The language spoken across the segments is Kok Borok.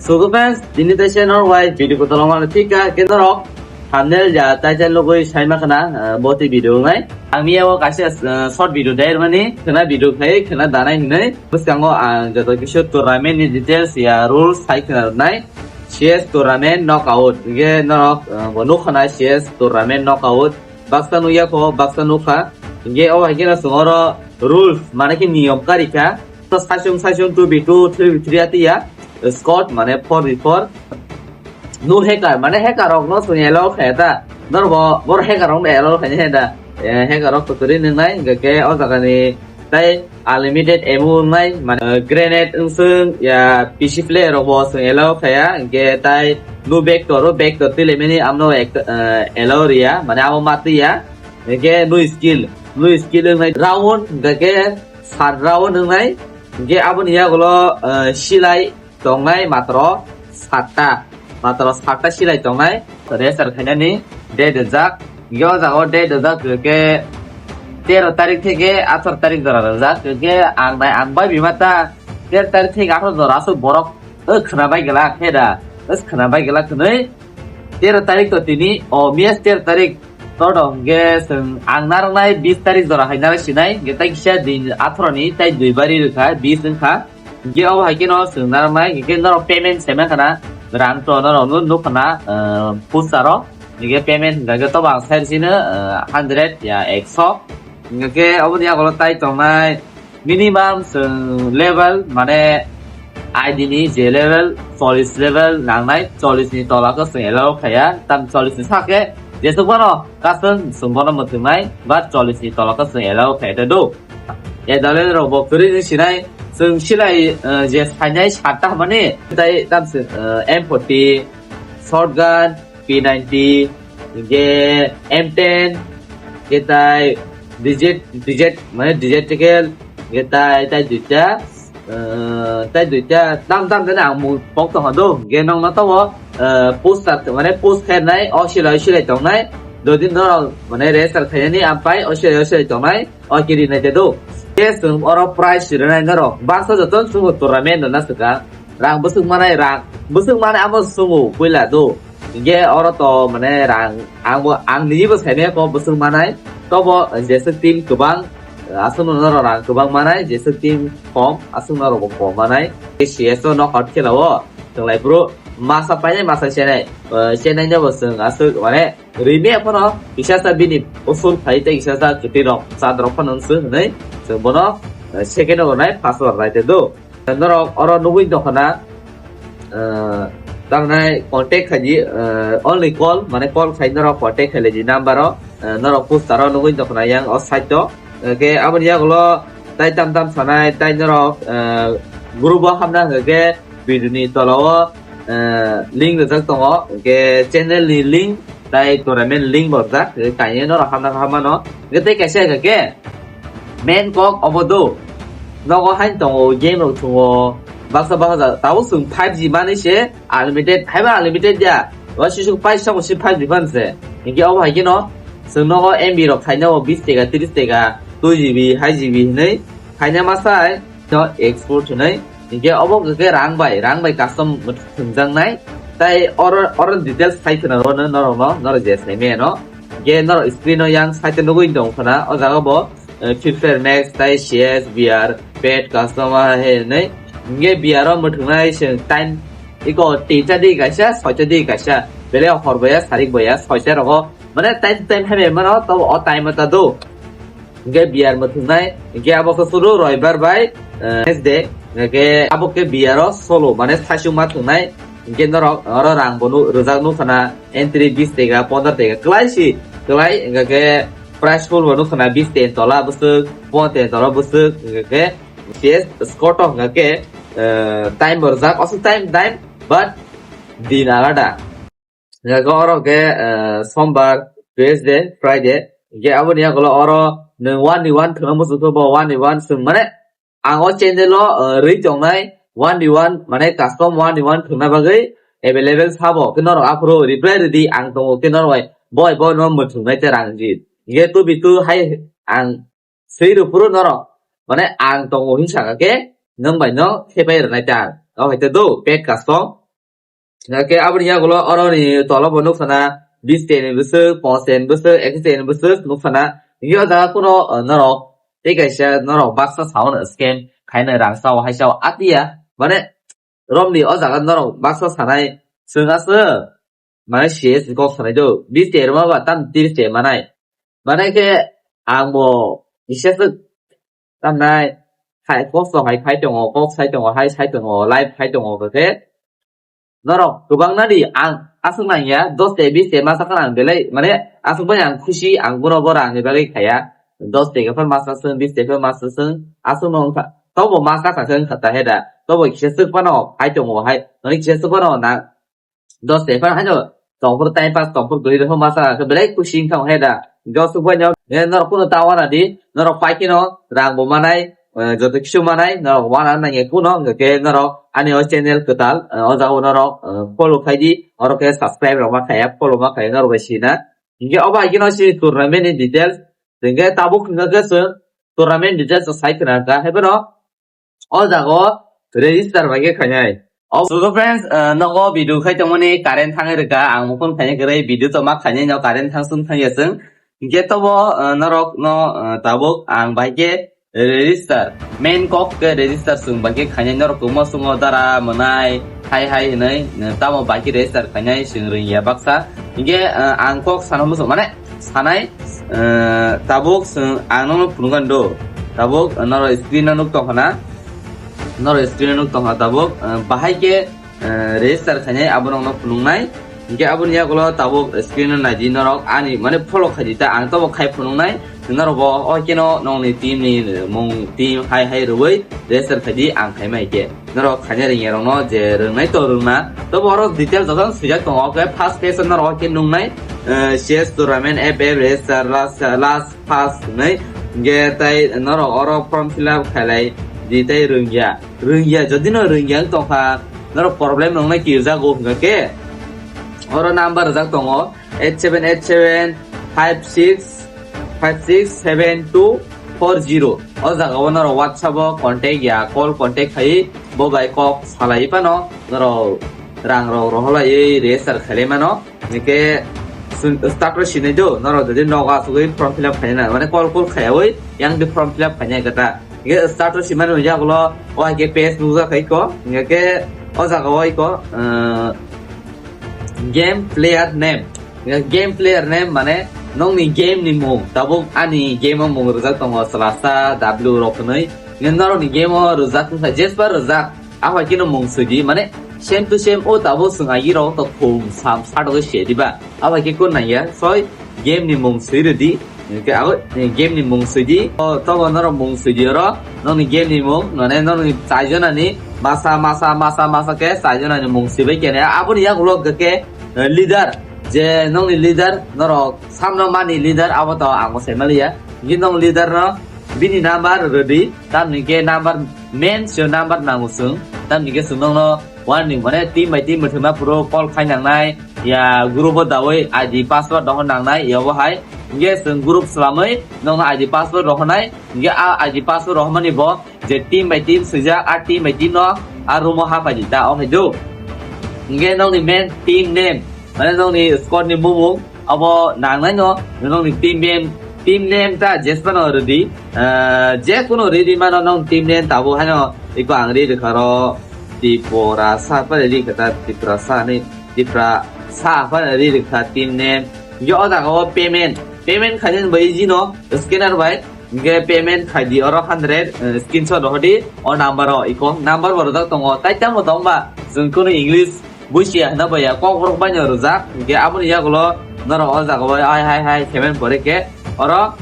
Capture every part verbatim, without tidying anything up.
So friends, tini taisa norok bai video kotor wngmano thik kha, khe norok thumbnail ya title logoi saima khna, ah, bo tei video wngnai. Ang miyao kaisa, ah, short video dai rwmani, khna video khlai khna danai hinwi. Bwskango ang joto kisu tournament ni details ya rules sai khna rwnai. C S tournament knockout, hingke norok, ah, bo nukha na C S tournament knockout. Baksa nukya kho, baksa nukha. Hingke o hai khe no chwng oro rules, mane khe niyom karikha. To saichung saichung two v two, three v three atiya. Squad mane four v four. Nu hacker, mane hacker rok no chwng allow khaya ta. Nor bo, bor hacker rok no allow khaya da. Eh, hacker rok to turi nung nai, hingke o jaga ni tai unlimited ammo nai, mane, eh, grenade wngsung ya P C player rok bo chwng allow khaya, hingke tai nu back to ro, back to tile mini amno ek, eh, allow riya, mane amo matwi ya. Hingke nu skill, nu skill wngnai round, hingke sat round wngnai, hingke aboni yagulo, eh, silai tongnai matro satta, matro satta silai tongnai. Register khainani date rijak, hingke o jaga o date rijak, hingke tero tarik theke atharo tarik jora rijak, hingke ang nai ang bai bima ta tero tarik theke atharo jora aswk borok, o khwna bai gela khe da, o khwna bai gela khwnwi. Tero tarik to tini, o miya tero tarik to do, hingke chwng ang narwknai bis tarik jora hai narwk sinai, hingke tai kisa din atharo ni tai dui bari rwkha, bis wngkha. Hingke obo hai khe no chwng narwknai, hingke norok payment sema khana, rang to norok no nukha na, eh, poster o. Hingke payment hingka khe tobo ang sai sino, eh, hundred ya ekso. Hingke oboni yagulo tai tongnai minimum chwng level, mane I D ni je level, chollish level nangnai, chollish ni tola khe chwng allow khaya, tam chollish ni sa khe jesuk bono custom chwng bono mwthwngnai, ba chollish ni tola khe chwng allow khaya te do. E dalen rok bo kwrwi wng sinai, chwng silai, eh, je sainai satta hwnmani, tai tam se, eh, M forty, shotgun, P ninety, hingke M ten, hingke tai D Z, D Z, mane D Z tikel, hingke tai, tai duita, eh, tai duita, tam tam jani ang mung pok tong do, hingke nong na tabo, eh, poster, mane post khainai, o silai, o silai tongnai, dodin norok, mane register khainani ampai, o silai, o silai tongnai. O kiri nai te do. Ke chwng oro prize rwnai norok. Baksa joto chwng tournament rwna swkang. Rang bwswk manai rang. Bwswk manai amo chwngo puila do. Hingke oro to mane rang ang bo ang nini bo saimaya ko bwswk manai. Tobo jeswk team kwbang aswk no norok rang kwbang manai, jeswk team kom aswk norok bo kom manai. C S o knockout khela o. Chwng lai bro masa painai masa chenai. Eh, chenai no bo chwng aswk mane Rimi phano kisa sa bini usul khai tei kisa sa kwtwi rok chat rok phano se hwnwi chwng bono, eh, second o nai first o nai te do. Norok oro nugwi tongkha na, eh, tamnai contact khai di, eh, only call, mane call khai norok contact khai di number o, eh, norok poster o nugwi tongkha na yang o site o. Eh, ke aboni yagulo tai tam tam sanai tai norok, eh, group o hamna hwnkhe video ni tola o, eh, link rijak tongo, hwnkhe channel ni link tai tournament link bo rijak, hwnkhe kainwi norok hamna kha mano. Hwnkhe tei kaisa hwnkhe main kok obo do, nogo haino tongo game rok thungo, baksa baksa tabuk chwng five G manwi se unlimited, haiba unlimited ya, o sisuk paisa bo si five G phan se, hwnkhe obo hai kheno chwng nogo M B rok khaina o bis teka, tris teka, two G B, hai G B hwnwi khaina ma sai no export hwnwi. Hingke obo hwnkhe rang bai, rang bai custom thwngjaknai. Tai oro, oro details sai khna rwno norokno, norok je saimano. Hingke norok screen o yang side o nugwi tong khna, o jaga bo, eh, Free Fire Max, tai C S, B R, paid custom, ah, he hwnwi. Hingke B R o mwthwngnai chwng time, iko tinta di kaisa, soita di kaisa. Belai hor boya, sarik boya, soita rogo. Mane time to time hai mano, to o time ta do. Hingke B R mwthwngnai, hingke abo khe suru roibar bai, eh, next day, hingke abo khe B R o solo, mane saichung ma thwngnai, hingke norok oro rang bo nu-, rwjak nukha na, entry bis teka, pondro teka, kwlai si, kwlai, hingke prize pool bo nukha na bis ten tola bwswk, pon ten tola bwswk, hingke C S score to hingke, eh, time bo rwjak, aswk time, time, but din alada. Hingke oro ke, eh, Sombar, Tuesday, Friday. Hingke aboni yagulo oro nwng one ni one thwngna muchungkhe bo one ni one chwng mane ang o channel o, eh, rwi tongnai one ni one mane custom one ni one thwngna bagwi available sabo. Khe norok aphuru reply rwdi ang tongo khe norok bai bo bai bo no mwthwngnai te rang di. Hingke two by two hai ang swi rw phuru norok mane ang tongo hin saka khe nwng bai no khepai rwnai ta. O hai te do paid custom. Hingke aboni yagulo oroni tola bo nukha na bis ten ni bwswk, ponch ten ni bwswk, ekis ten ni bwswk nukha na. Hingke o jaga kuno, eh, norok tei kaisa norok baksa sao no scam khaina rang sao hai sao atiya. Mane romni o jaga norok baksa sanai chwng aswk. Mane C S ni kok sanai do. Bis ten rwma ba tam tiris ten manai. Mane khe ang bo kisa swk tamnai hai kok so hai khai tongo, kok sai tongo, hai sai tongo, live khai tongo khe. Norok kwbang nadi ang aswk nangya, dos te bis te masa khana ang belai, mane aswk bai ang khusi, ang bono bo rang ni bagwi khaya. Dos te phano masa swng, bis te phano masa swng, aswk no wngkha. Tobo masa kha khe wngkha ta he da. Tobo kisa swk phano hai tongo hai, mane kisa swk phano na dos te phano haino tongphuru time pass tongphuru guri rw masa khe belai khusi wngkha he da. Hingke o swk bai no, eh, norok kuno ta wana di, norok pai kheno rang bo manai, eh, joto kisu manai, norok wana nangya kuno, hingke norok ani o channel kwtal, eh, o jaga o norok, eh, follow khai di, oro khe subscribe rok ma khaya, follow ma khaya norok bai sina. Hingke o bai kheno si tournament ni details, hingke tabuk hingke khe chwng tournament details sai khna kha, haiphano o jaga o register bai khe khainai. O so friends, uh, nogo video khai tongmani current thangwi rwkha, ang mukhung khainai kwrwi video to ma khainai no current thang sung thangya chwng. Hingke tobo, uh, norok no, uh, tabuk ang bai khe register, main kok khe register chwng bai khe khainai norok kwma sungo dara mwnai hai hai hinwi, uh, tamo bai khe register khainai chwng rwngya baksa. Hingke, uh, ang kok sana muchung mane sanai, eh, tabuk chwng ang nono phunukgani do. Tabuk noro screen o nuk tongkha na. Noro screen o nuk tongkha tabuk, eh, bahai khe, eh, register khainai abo nokno phunuknai. Hingke aboni yagulo tabuk screen o naidi norok ani mane follow khaidi ta ang tabuk khai phunuknai. Norok bo o keno nokni team ni mung team hai hai rwui register khaidi ang khaimai khe. Norok khaina ringya rokno je rwngnai to rwngna. Tobo oro detail joto swijak tongo. Khe first page o norok khe nungnai, eh, C S tournament F F register last, last pass hinwi. Hingke tai norok oro form fill up khailai di tai rwngya. Rwngya, jodi no rwngya wng tongkha, norok problem wngnai kirjago hingke. Oro number rijak tongo, eight seven eight seven five six five six seven two four zero. O jaga o norok WhatsApp o contact ya call contact khai bo bai kok salai phano norok rang rok roholai register khailai mano. Hingke start o sinai do norok jodi nogo asugwi form fill up khaina mane call call khaiwi yang de form fill up khaina kata. Hingke start o simani yagulo o hai khe page nukjak khai ko hingke o jaga o iko, eh, game player name. Game player name mane nokni game ni mung. Tabuk ani game o mung rwjak tongo Salasa W rok hinwi. Nge norokni game o rwjak wngkha jespa rwjak. Aphai khe no mung swidi mane same to same o tabuk swng agi rok to khum sam satogwi se diba. Aphai khe kun nangya soi game ni mung swi rwdi. Hingke abo, eh, game ni mung swidi. O, tobo norok mung swidi oro. Nokni game ni mung, mane nokni chaijonani masa, masa, masa, masa khe chaijonani mung swibai kene. Aboni yagulo hwnkhe, eh, leader, je nokni leader, norok samno mani leader, abo to ang bo sai maliya. Hingke nok leader no bini number rwdi, tamni khe number main se number nango chwng. Tamni khe chwng nokno warning, mane team by team mwthangma phuru call khai nangnai. Ya group o dawi I D password rohor nangnai, ya bo hai. Hingke chwng group swlamwi nokno I D password rohornai. Hingke a I D password rohormani bo je team by team swijak, a team by team no a room o hapai di ta, o hai do. Hingke nokni main team name, mane nokni squad ni bumung, abo nangnai no, nokni team name, team name ta jespa no rwdi. Ah, je kuno rwdi mano nokni team name tabo haino iko ang ri rwkha ro Tiprasa pa ri kha ta Tiprasa ni. Tipra sa aphano ri rwkha team name. Hingke o jaga o payment. Payment khainani bo easy no, scanner bai. Hingke payment khaidi oro hundred, eh, screenshot rohordi o number o iko. Number bo rwjak tongo. Tai tamo tongba chwng kunu English bujiya hwnna baya kok borok baino rwjak. Hingke aboni yagulo norok o jaga o hai hai hai khemen pore khe oro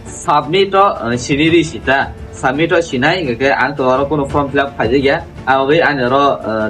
submit o, eh, sini ri sita. Submit o sinai hingke ang to oro kunu form fill up khaijak ya. Aboni ani oro, eh,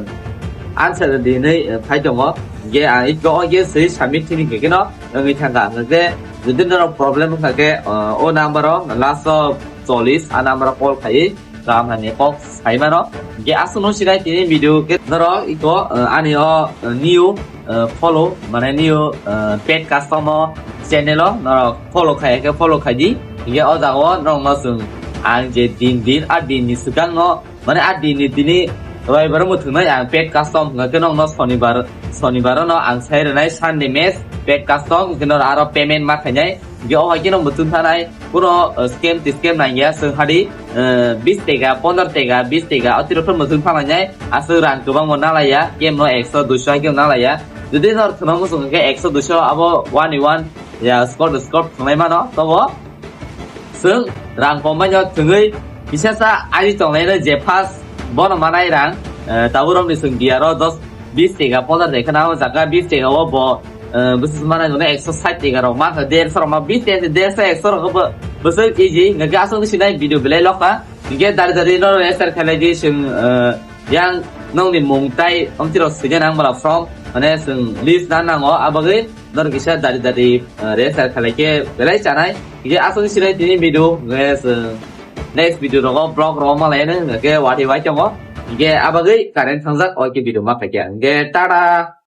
answer di hinwi, eh, phai tongo. Hingke ang iko o ge swi submit thini hingke no wngwi thangkha. Hingke jodi norok problem wngkha khe, eh, o number o last o chollish a number o call khaiwi kaham hani kok sai mano. Hingke aswkno sinai tini video khe norok iko, eh, ani o, eh, new, eh, follow mane new, eh, paid customer channel o norok follow khai khe follow khaidi. Hingke o jaga o norokno chwng ang je din din a din ni swkang no mane a din ni tini Roibaro muthungnai ang paid custom hwnkhe nokno sonibar, sonibaro no ang sai rwnai Sunday match paid custom hwnkhe noro aro payment ma khainai. Hwnkhe o hai kheno muthung thanai kuno, uh, scam ti scam nangya, chwng hadi, uh, bis tega, pondro tega, bis tega, o tirok muthung thanglainai, aswk rang kwbangma nalaiya, game no ekso duiso hai kheno nalaiya. Jodi nor thwna muchung hwnkhe ekso duiso abo one in one ya score score thanglai mano, tobo chwng rang kom baino thwngwi kisa sa ari tonglaino je first bono manai rang, eh, tabuk romni chwng biyaro dos bis tega pondro tega kheno o jaga bis tega o bo, eh, bwswk manai jono ekso sait tega rok mankha, derso rok ma bis tega derso ekso rok bo bwswk easy hwnkhe aswk sinai video belai lokha hwnkhe dari dari no register khailai di chwng, eh, yang nokni mung tai omtiro swina nang bala from mane chwng list na nango abagwi nor kisa dari dari, eh, register khalai khe belai chanai. Hingke aswk sinai tini video, hingke chwng next video rogo vlog rogo malai nang, hingke wati wai tongo. Hingke abagwi current thangjak, oike video ma khaikhe. Hingke tata.